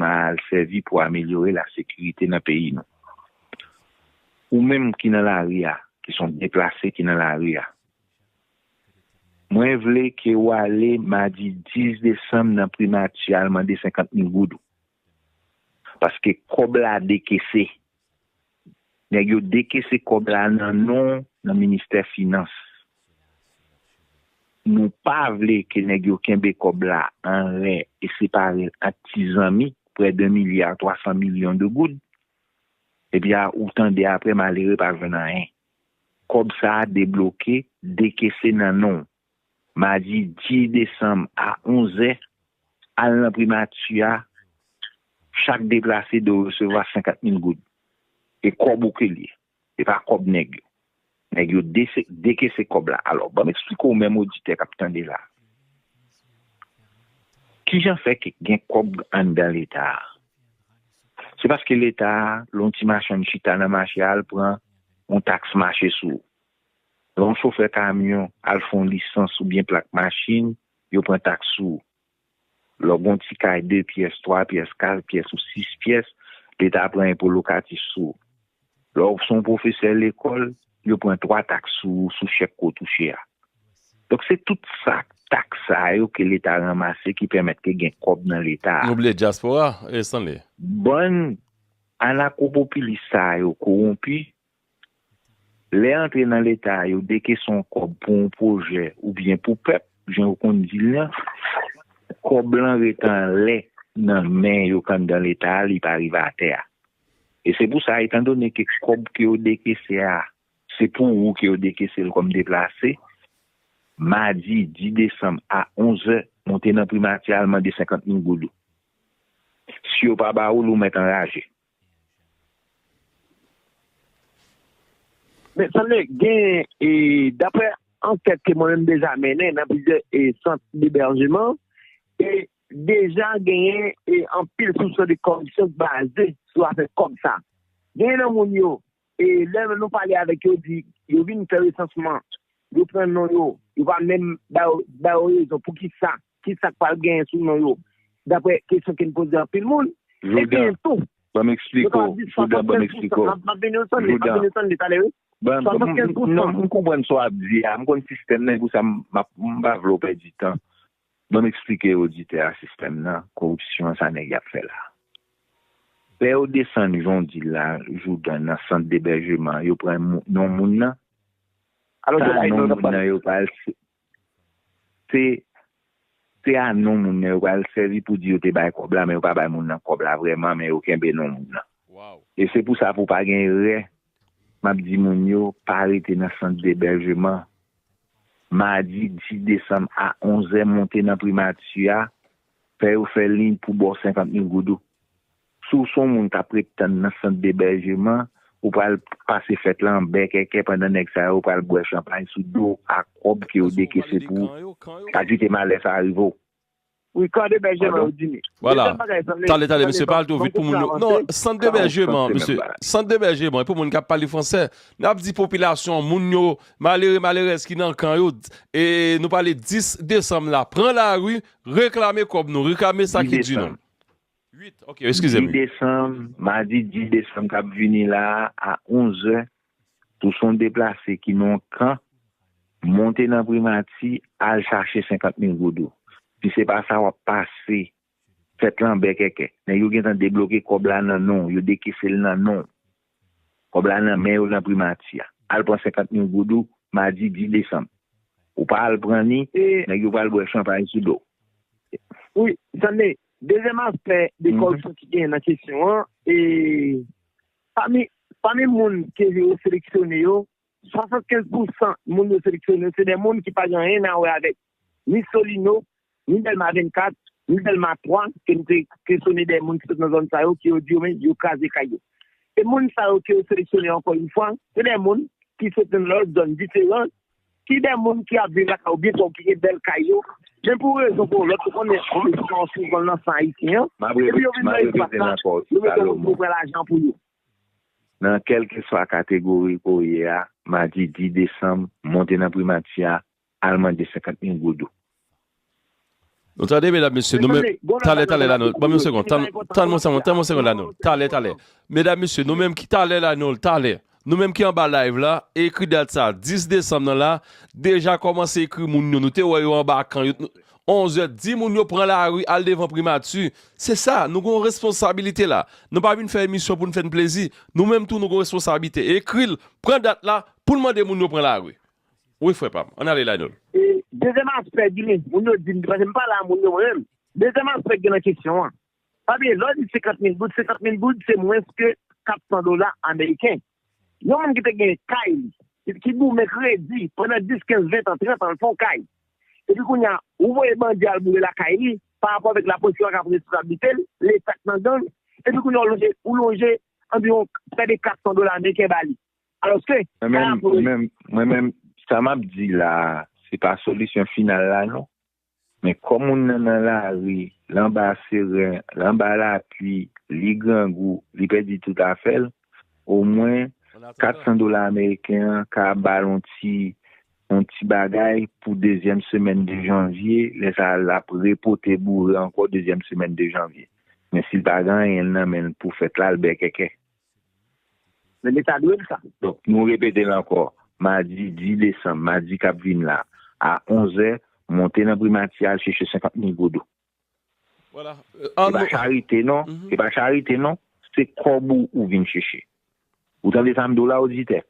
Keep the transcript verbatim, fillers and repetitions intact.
a al sèvi pou amelyore lasekirite nan peyi nou. Ou menm ki nan lari a, ki se yon deplase ki nan lari a, mwen vle ke w ale madi dis desanm nan primati a al mande senkant mil goud ou. Paske kòb la dekese. Nèg yo dekese kòb la nan non w nan ministè finans. Nou pa vle ke nèg yo kenbe kòb la anlè e separe l ant ti zanmi, près d'un milliard trois cents millions de goud. Epi a, ou tande apre malere pa jwenn anyen. Kòb sa a debloke, dekese nan non w. Madi dis desanm a onz è, al nan primati a, chak deplase dwe resevwa senkant mil goud. E kòb ou ke l ye. E pa kòb nèg yo. Nèg yo dese- dekese kòb la. Alò, ban m eksplike w menm oditè k ap tande la. Kijan fè ke gen kòb anndan Leta a? Se paske Leta a, lè yon ti machann chita nan mache a, l pran yon taks mache sou ou. Lè yon chofè kamyon al fè yon lisans oubyen plak machin, yo pran taks sou ou. Lè w gen yon ti kay de pyès, twa pyès, kat pyès ou sis pyès, Leta pran enpo lokatif sou ou. Lè w se yon pwofesè lekòl, yo pran twa taks sou ou, sou chèk ke w touche a. Donk, se tout sa, taks sa yo ke Leta ranmase ki pèmèt ke gen kòb nan Leta a. Nou bliye dyaspora, e Stanley. Bann anakopopilis sa yo kowonpi, lè antre nan Leta a, yo dekese yon kòb pou yon pwojè oubyen pou pèp, jan yo konn di l lan, kòb lan ret anlè nan men yo k anndan Leta a, li pa rive atè a. E se pou sa, etandone ke kòb ke yo dekese a, se pou ou ke yo dekese l kòm deplase, madi dis desanm a onz è, monte nan primati a, al mande senkant mil goud ou. Si yo pa ba ou l, ou mèt anraje. Men, Stanley, gen, e, daprè ankèt ke mwen menm deja mennen nan plizyè e, sant debèjman, e deja genyen e, anpil soupson de kòripsyon k baze sou afè kòb sa. Genyen nan moun yo, e lè nou pale avèk yo, di yo vin fè resansman, yo pran non yo, yo pa menm ba yo, ba yo rezon pou ki sa, ki sa k pral genyen sou non yo, daprè kesyon ke n poze anpil moun. Ebyen tou, ban m eksplike w. Joudan, ban m eksplike w. M ap vin yon sannde, m ap vin yon sannde talè, wi. Swasannkèz pousan. Non, m konprann sa w ap di a. M konn sistèm nan, e pou sa m ap, m pa vle w pèdi tan. Ban m eksplike oditè a sistèm nan, koripsyon sa nèg y ap fè la. Lè yo desann jan w di la, Joudan, nan sant debèjman, yo pran non moun nan, sa non moun nan yo pral se, se a non moun nan yo pral sèvi pou di yo te bay kòb la, men yo pa bay moun nan kòb la vrèman, men yo kenbe non moun nan. E se pou sa, pou pa gen erè, m ap di moun yo pa rete nan sant debèjman. Madi dis desanm a onz è, monte nan primati a, fè yo fè liy pou ba w senkant mil goud ou. Si w se yon moun k ap ret tann nan sant debèjman, ou pral pase fèt la an bèkèkè pandan nèg sa yo pral bwè chanpay sou do w ak kòb ke yo dekese pou ou. Pa kite malè sa rive w. Wi, kan debèjman yo di ni. Vwala. Talè, talè, mesye, pale tou vit pou moun yo. Non, sant debèjman, mesye. Sant debèjman, e pou moun k ap pale fransè. N ap di popilasyon, moun yo, malere, malerèz ki nan kan yo, e nou pale dis desanm la. Pran lari, reklame kòb nou, reklame sa ki di nou. Dis desanm, madi dis desanm k ap vini la a, a onz è, tou se yon deplase ki nan yon kan, monte nan primati, al chache senkant mil goud ou. Si se pa sa, w ap pase fèt lan bèkèkè. Nèg yo gentan debloke kòb la nan non w, yo dekese l nan non w. Kòb la nan men yo nan primati a. Al pran senkant mil goud ou, madi dis desanm. Ou pa al pran ni, nèg yo pral bwè chanpay sou do w. Wi, Stanley, dezyèm aspè de kòripsyon ki genyen nan kesyon an, e pami, pami moun ke yo seleksyone yo, swasannkenz pousan moun yo seleksyone yo, se de moun ki pa gen anyen a wè avèk ni Solino, ni Dèlma vennkat, ni Dèlma twa, ke nou te kesyone de moun ki sot nan zòn sa yo, ke yo di yo menm yo kraze kay yo. E moun sa yo ke yo seleksyone ankò yon fwa, se de moun ki sot nan lòt zòn diferan, ki de moun ki ap viv lakay yo byen twò, ki gen bèl kay yo, men pou rezon pou lòt, ou konnen, se yon souvan nan san ayisyen an, epi yo vin nan espas la, yo mete moun pou pran lajan pou yo. Nan kèlkeswa kategori ke w ye a, madi dis desanm, monte nan primati a, al mande senkant mil goud ou. Nou tande, medam, mesye, nou menm, talè, talè la, nou, ban m yon segonn, tann, tann mwen, tann mwen, tann mwen yon segonn la, nou, talè, talè. Medam, mesye, nou menm ki talè la, nou, talè, nou menm ki anba live la, ekri dat sa, dis desanm nan la, deja kòmanse ekri moun yo, nou te wè yo anba kan, yo, onz è, di moun yo pran lari, al devan primati. Se sa, nou gon responsabilite la. Nou pa vin fè emisyon pou n fè n plezi. Nou menm tou, nou gon responsabilite. Ekri l, pran dat la, pou n mande moun yo pran lari. Wi, frè pa m. Ann ale, Laynol. E, dezyèm aspè, Jimmy, moun yo di m, paske m pa la, moun yo mwen menm. Dezyèm aspè ki gen nan kesyon an. Pa bliye, lè w di senkant mil goud, senkant mil goud, se mwens ke kat san dola ameriken. Yon moun ki te gen kay li, ki, ki goumen kredi pandan dis, kenz, ven tan, trant an, l fè yon kay. Epi kounye a, ou voye bandi al boule lakay li, pa rapò avèk lapolis ki pa ka pran responsablite l, Leta k nan gang, epi kounye a, ou lonje, ou lonje anviwon prè de kat san dola ameriken ba li. Alòske, mwen menm, mwen menm, mwen menm, sa m ap di la, se pa solisyon final la, non. Men kòm moun nan nan lari, l anba seren, l anba lapli, li grangou, li pèdi tout afè l, omwen kat san dola ameriken an ka ba l yon ti, yon ti bagay pou dezyèm semèn de janvye, lè sa a l ap repote boure ankò dezyèm semèn de janvye. Men si l pa gen anyen nan men l pou fèt la, l bèkèkè. Men Leta dwe l sa. Donk, nou repete l ankò, madi dis desanm, madi k ap vin la, a onz è, monte nan primati al chèche senkant mil goud ou. Vwala. Se pa charite, non. Se pa charite, non. Se kòb ou ou vin chèche. Ou tande sa m di w la, oditè?